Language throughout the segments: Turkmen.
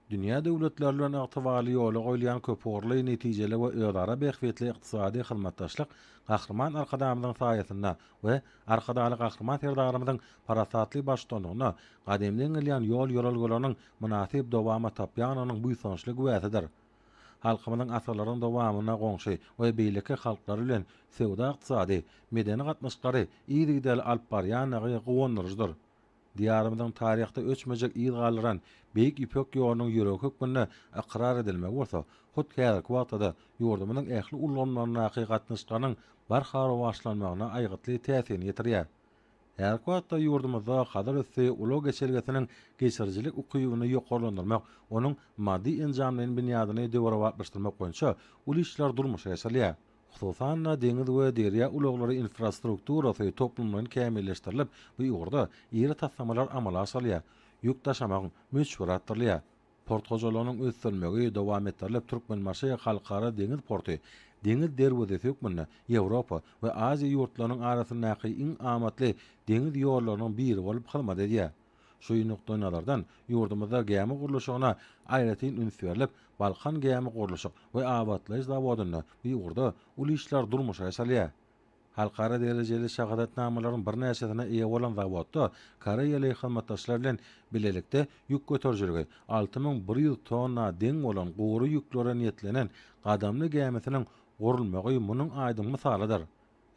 Dünýä döwletleri bilen ygtybarly ýola goýulýan köpugurly, netijeli we özara bähbitli ykdysady hyzmatdaşlyk Gahryman Arkadagymyzyň saýasynda we Arkadagly Gahryman Serdarymyzyň parasatly baştutanlygynda gadymdan gelýän ýol-ýörelgeleriniň mynasyp dowamat tapýandygynyň buýsançly güwäsidir. Halkymyzyň asyrlaryň dowamynda goňşy we beýleki halklar bilen söwda-ykdysady, medeni gatnaşyklary yzygiderli alyp barýandygy guwandyryjydyr. Diýarymyzyň taryhda öçmejek yz galdyran Beýik Ýüpek ýolunyň ýüregi hökmünde ykrar edilmegi bolsa, hut häzirki wagtda-da ýurdumyzyň ähli ulgamlaryndaky gatnaşyklarynyň barha rowaçlanmagyna aýgytly täsirini ýetirýär. Häzirki wagtda ýurdumyzda Hazar üsti ulag geçelgesiniň geçirijilik ukybyny ýokarlandyrmak, onuň maddy-enjamlaýyn binýadyny döwrebaplaşdyrmak boýunça uly işler durmuşa geçirilýär. Hususan-da, deňiz we derýa ulaglary infrastrukturasy toplumlaýyn kämilleşdirilip, bu ugurda iri taslamalar amala aşyrylýar, ýük daşamagyň möçberi artdyrylýar. Port hojalygynyň ösdürilmegi dowam etdirilip, Türkmenbaşy Halkara deňiz porty deňiz derwezesi hökmünde Ýewropa we Aziýa ýurtlarynyň arasyndaky iň amatly deňiz ýollarynyň biri bolup hyzmat edýär. Şu nukdaýnazardan, ýurdumyzda gämi gurluşygyna aýratyn üns berlip, Balkan gämi gurluşyk we abatlaýyş zawodynda bu ugurda uly işler durmuşa geçirilýär. Halkara derejeli şahadatnamalaryň birnäçesine eýe bolan zawodda koreýaly hyzmatdaşlar bilen bilelikde ýük göterijiligi 6100 tonna deň bolan gury ýüklere niýetlenen Gadamly gämisiniň gurulmagy munuň aýdyň mysalydyr.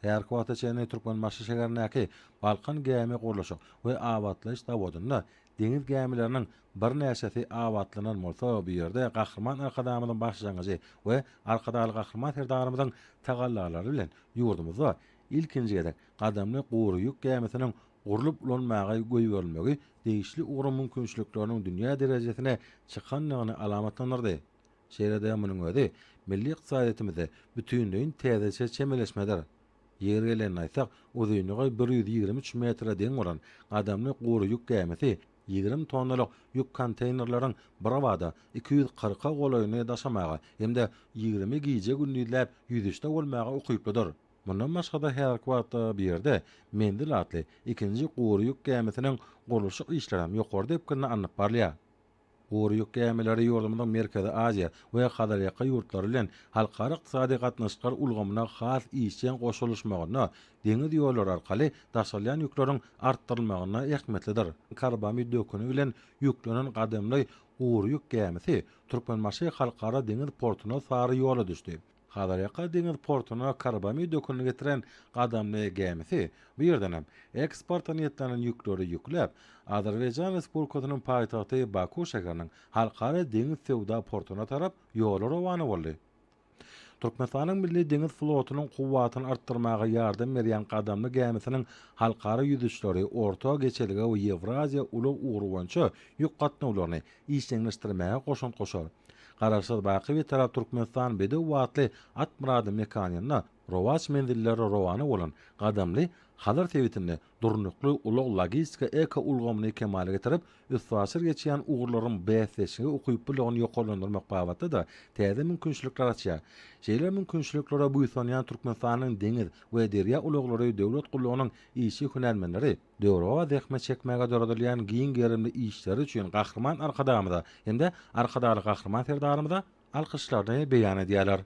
Häzirki wagta çenli Türkmenbaşy şäherindäki Balkan gämi gurluşyk we abatlaýyş zawodynda deňiz gämileriniň birnäçesi abatlanan bolsa, bu ýerde Gahryman Arkadagymyzyň başlangyjy we Arkadagly Gahryman Serdarymyzyň tagallalary bilen ýurdumyzda ilkinji gezek gadamly gury ýük gämisiniň gurlup ulanmaga goýberilmegi degişli ugruň mümkinçilikleriniň dünýä derejesine çykandygyny alamatlandyrdy. Şeýle-de munuň özi milli ykdysadyýetimizde bütinleýin täzeçe çemeleşmedir. Ýeri gelende aýtsak, uzynlygy 123 metre deň bolan gadamly gury ýük gämisi 20 tonnalyk ýük konteýnerleriň birbada 240-a golaýyny daşamaga hem-de 20 gije-gündizläp ýüzüşde bolmaga ukyplydyr. Mundan başga-da häzirki wagtda bu ýerde Menzil atly ikinji gury ýük gämisiniň gurluşyk işlerem ýokary depginde alnyp barylýar. Gury ýük gämileri ýurdumyzyň Merkezi Aziýa we Hazarýaka ýurtlary bilen halkara ykdysady gatnaşyklar ulgamyna has işjeň goşulyşmagynda, deňiz ýollary arkaly daşalýan ýükleriň artdyrylmagynda ähmiýetlidir. Karbamid döküni bilen ýüklenen gadymly gury ýük gämisi Türkmenbaşy Halkara deňiz portuna sary ýola düşdi. Hazarýaka deňiz portuna karbamid dökünini getiren Gadamly gämisi bu ýerden hem eksporta niýetlenen ýükleri ýükläp, Azerbaýjan Respublikasynyň paýtagty Baku şäheriniň Halkara deňiz söwda portuna tarap ýola rowana boldy. Türkmenistanyň Milli deňiz flotunyň kuwwatyny artdyrmaga ýardam berýän Gadamly gämisiniň halkara ýüzüşleri Orta geçelge we Ýewraziýa ulag ugry boýunça ýük gatnawlaryny işjeňleşdirmäge goşant goşar. Garaşsyz baky Bitarap Türkmenistan bedew atly at myrady mekanynda rowaç menzillere rowana bolan gadamly Hazar sebitinde durnukly ulag-logistika ekoulgamyny kemala getirip, üstaşyr geçýän ugurlaryň bäsdeşlige ukyplylygyny ýokarlandyrmak babatda-da täze mümkinçilikler açýar. Şeýle mümkinçiliklere buýsanýan Türkmenistanyň Deňiz we derýa ulaglary döwlet gullugynyň işçi-hünärmenleri Döwrebap zähmet çekmäge döredilýän giň gerimli işleri üçin Gahryman Arkadagymyza hem-de Arkadagly Gahryman Serdarymyza alkyşlaryny beýan edýärler.